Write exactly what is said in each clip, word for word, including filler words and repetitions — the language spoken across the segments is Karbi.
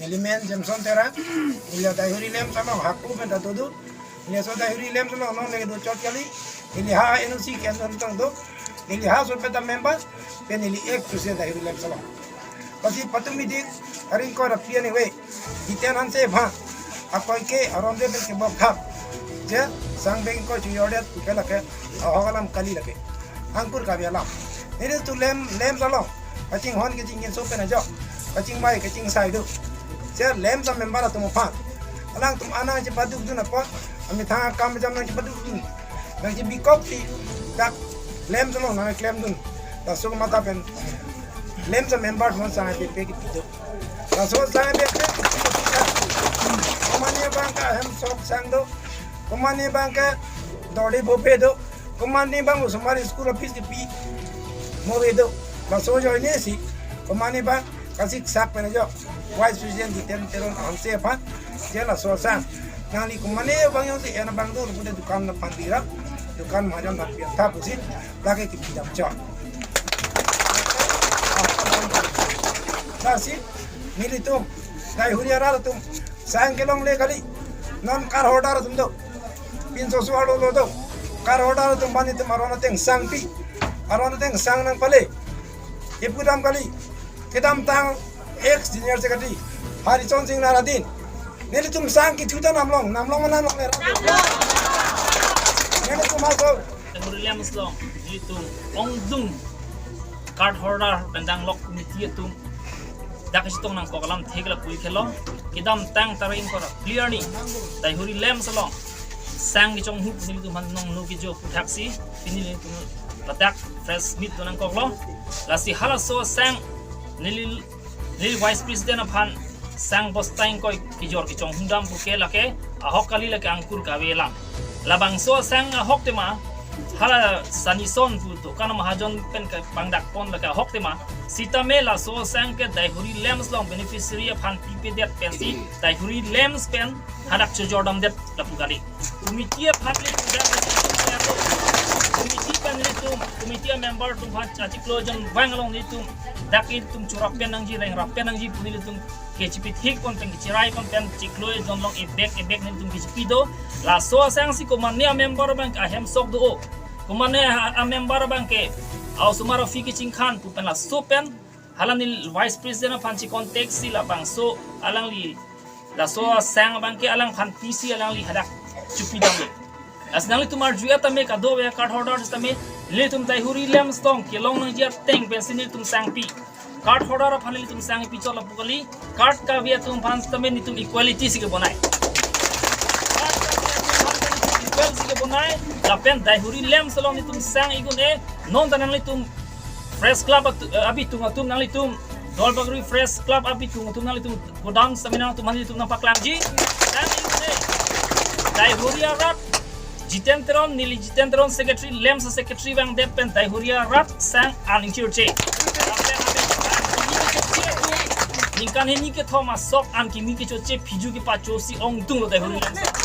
Neli men Jameson Terang, neli Daihuri LAMPS along hako pen ta do do. Neli laso Daihuri LAMPS along non le do chot kali. Neli ha N O C ke non tang do. Neli ha so pen ta member, pen neli ek tu se Daihuri LAMPS along. Lasi patumi dik, aring ko rapi anyway. Jiten Hanse aphan, akoi ke aron de pen kebok thap. Je, sang beng ko chu yordet, pu ke lake, ahok alam kali lake. Angkur kave alam. Nelitum LAMPS, LAMPS along. Kachinghon kachingkinso pen ajok. Kachingbai kachingsai do. Je LAMPS a-member atum aphan. Alangtum anang chepaduk dun apot. Amethang akam jam nang chepaduk dun. Nang chebikok si dak LAMPS along nang klem dun. Laso mata pen LAMPS a-member mon sang pe pe kipi do. Laso sang pe pe kipi do. Komane abang ke ahem sok sang do. Komane abang ke dorde bope do. Komane abang osomar school office kipi mo ve do. Laso ajoine si komane abang kacheksak pen ajok Vice President Jiten Teron Hanse aphan, je laso asang nangli komane abang jongsi en abang do, lapu te dukan aphan pi ra, dukan mahajan aphan pi ra, tha pusi lake kipi dam chot. Lasi nelitum Daihuri arat atum sang kelongle kali. Non card holder atum do. Pinso so arlo lo do. Card holder atum aphan itum aron ateng sangpi. Aron ateng sang nangpale. Ipu dam kali. Kedamtang ex General Secretary Harichand Singh Narain. Nelitum sang kithu ta namlong, namlong ma namlongle. Nelitum hako. Daihuri LAMPS along, nelitum ongdung card holder pen danglok committee atum dak chetong nangkok alam thek lapu-i ke lo. Kedamtang tarik ingkoi ra phli arni Daihuri LAMPS along sang kechonghu nelitum aphan nongno kejo aputhak si pini nelitum ladak press meet do nangkok lo. Lasi halaso asang neli, neli Vice President aphan sang bosta ingkoi kejor kechonghu dam pu ke lake ahok kali, lake angkur kave alam. Labangso asang ahok tema hala Sanison pu dukan mahajan pen kepangdak pon lake ahok tema. Sitame laso asang ke Daihuri LAMPS along beneficiary aphan pipedet pensi Daihuri LAMPS pen hadak chojor damdet lapu kali. Committee aphan nelitum dak, committee pen nelitum, committee a-member atum aphan chachiklo jon vang along nelitum dak itum chorap pen nangji, rengrap pen nangji pu nelitum kechepi thik pon pen, kecherai pon pen chiklo jon along ebek ebek nelitum kechepi do. Laso asang si komane a-member abang ke ahem sok do. Komane a, a-member abang ke a-osomar a-fee kechingkhan pu pen laso pen hala neli Vice President aphan che-contact si labangso alangli laso asang abang ke alangphan pisi alangli hadak chepi damlo. Lasi nanglitum arju-et tame, kadokave card holder tame, nelitum Daihuri LAMPS along kelong nangji ateng pensi nelitum sangpi. Card holder aphan nelitum sangpi chot lapu kali, card kave atum aphan tame nelitum equality si kebonai. Card kave atum aphan tame nelitum equal si kebonai, lapen Daihuri LAMPS along nelitum sang igun e, non ta nanglitum Press Club atu-, eh, abitung atum nanglitum, Dolbagori Press Club abitung atum nanglitum, godam stamina atum nanglitum nangpaklangji. Sang igun e, Daihuri arat, Jiten Teron, neli Jiten Teron secretary, LAMPS secretary vangdet pen Daihuri arat sang an ingchirche. Ningkan hini kethom asok an kimi kechoche phiju kepacho si ongdung lo Daihuri LAMPS.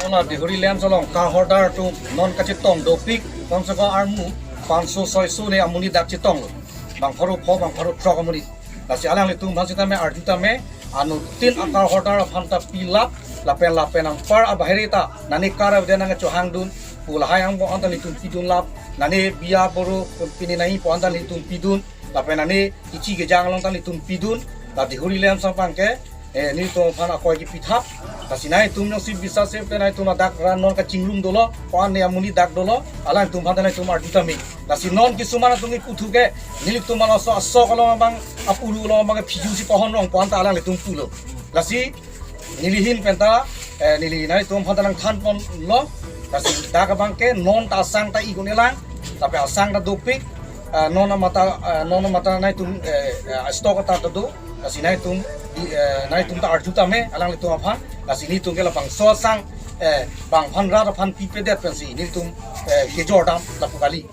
Ona Daihuri LAMPS along card holder atum non kachetong dopik, komse kom armu panso soiso ne amonit dak chetonglo. Bang pharo pho, bang pharo throk amonit. Lasi alanglitum aphan sitame arju tame, anuttin a-card holder aphan ta pilap, lapen lapen anpar abahere ta, nani card avedet nangchohangdun, pu lahai angbong anta nelitum pidun lap, nani biya boro pini nai pu anta nelitum pidun, lapen nani kichi kejang along ta nelitum pidun, la Daihuri LAMPS abang ke, eh, nelitum aphan akoi kipi thap. Lasi nangtum jongsi bisas se pen nangtum adak ran non kachingrum dolo, ko-an ne amonit dak dolo, alangtum aphan ta nangtum arju tame. Lasi non kisuman atum kipu thu ke, nelitum laso asok along abang, apuru along abang ke phiju si pahon rong pu anta alanglitum pulo. Lasi neli ahin pen ta, eh, neli nangtum aphan ta nangthan ponlo. Lasi dak abang ke non ta asang ta igun elang, tapi asang ta dopik, eh, non amata, eh, non amata nangtum, eh, eh, stock ta do. Lasi nangtum, i, eh, nangtum ta arju tame alanglitum aphan. Lasi nelitum ke labangso asang, eh, bang aphan rat aphan pipedet pensi nelitum, eh, kejor dam lapu kali.